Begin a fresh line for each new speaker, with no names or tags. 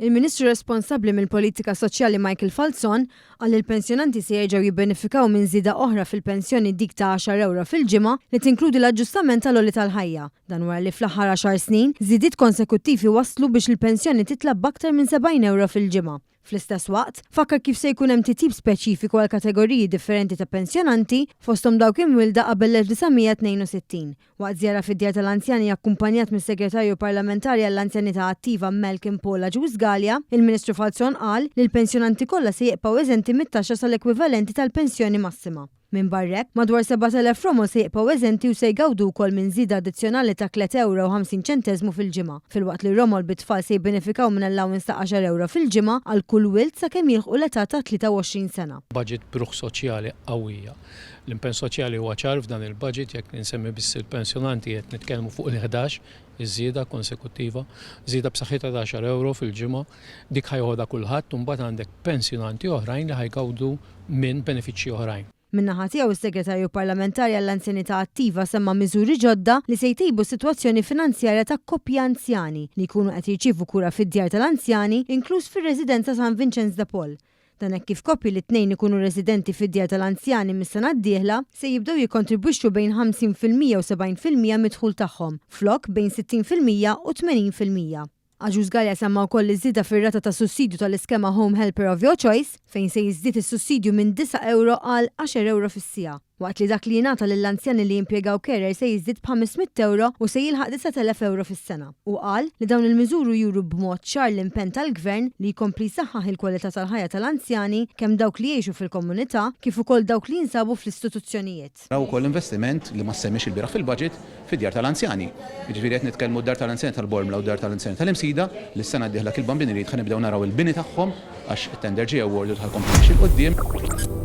Il-Ministru responsabbli mill-Politika Soċjali Michael Falzon qal li l-pensjonanti se jerġgħu jibbenefikaw minn żieda oħra fil-pensjoni dik ta' għaxar ewro fil-ġimgħa li tinkludi l-aġġustament tal-għoli tal-ħajja. Dan wara li fl-aħħar għaxar snin, żidiet konsekuttivi wasslu biex il-pensjoni titla' b'aktar minn 70 ewro fil-ġimgħa. Fl-istess waqt, fakkar kif se jkun hemm titjib speċifiku għal kategoriji differenti ta' pensjonanti, fosthom dawk imwielda qabel l-1962. Waqt żjara fid-djar tal-anzjani akkumpanjat mis-Segretarju Parlamentari għall-Anzjanità Attiva Malcolm Paul Agius Galea, il-Ministru Falzon qal li l-pensjonanti kollha se jibqgħu eżenti mit-taxxa sal-ekwivalenti tal-pensjoni massima. Minbarra hekk, madwar 7,000 romol se jibqgħu eżenti u se jgawdu wkoll minn żieda addizzjonali ta' tliet ewro u 50 ċenteżmu fil-ġimgħa, filwaqt li r-romol bit-tfal se jibbenefikaw minn allowance ta' għaxar ewro fil-ġimgħa għal kull wild sakemm jilħqu l-età ta' 23 sena.
Budget b'ruħ soċjali qawwija. L-impenn soċjali huwa ċar f'dan il-budget, jekk insemmi biss il-pensjonanti qed nitkellmu fuq il-ħdax iż-żieda konsekuttiva, żieda b'saħħitha ta' għaxar ewro fil-ġimgħa, dik ħa joħodha kulħadd u mbagħad għandek pensjonanti oħrajn li ħa jgawdu minn benefiċċji oħrajn.
Min-naħa tiegħu s-Segretarju Parlamentari għall-Anzjanità Attiva semma miżuri ġodda li se jtejbu s-sitwazzjoni finanzjarja ta' koppji anzjani li jkunu qed jirċievu kura fid-djar tal-anzjani inkluż fir-Residenza San Vinċenz de Paul. Dan hekk kif koppji li t-tnejn ikunu residenti fid-djar tal-anzjani mis-sena d-dieħla se jibdew jikkontribwixxu bejn 50% u 70% mid-dħul tagħhom, flok bejn 60% u 80%. Agius Galea semma wkoll iż-żieda fir-rata ta' sussidju tal-iskema Home Helper of Your Choice, fejn se jiżdied is-sussidju minn disa' ewro għal għaxar ewro fis-siegħa. Waqt li dak li jingħata lill-anzjani li jimpjegaw carer se jiżdied b'ħames mitt ewro u se jilħaq 9,000 ewro fis-sena. Hu qal li dawn il-miżuru juru b'mod ċar l-impenn tal-Gvern li jkompli jsaħħaħ il-kwalità tal-ħajja tal-anzjani kemm dawk li jgħixu fil-komunità kif ukoll dawk li jinsabu fl-istituzzjonijiet.
Naraw ukoll investiment li ma ssemmiex ilbieraħ fil-budget fid-djar tal-anzjani. Jiġifieri qed nitkellmu d-dar tal-anzjani tal-Bormla u d-dar tal-anzjani tal-Imsida li s-sena d-dieħla kil-Bambin irid ħa nibdew naraw il-bini tagħhom għax it-tender ġie awarded u ħa jkompli miexi 'l quddiem.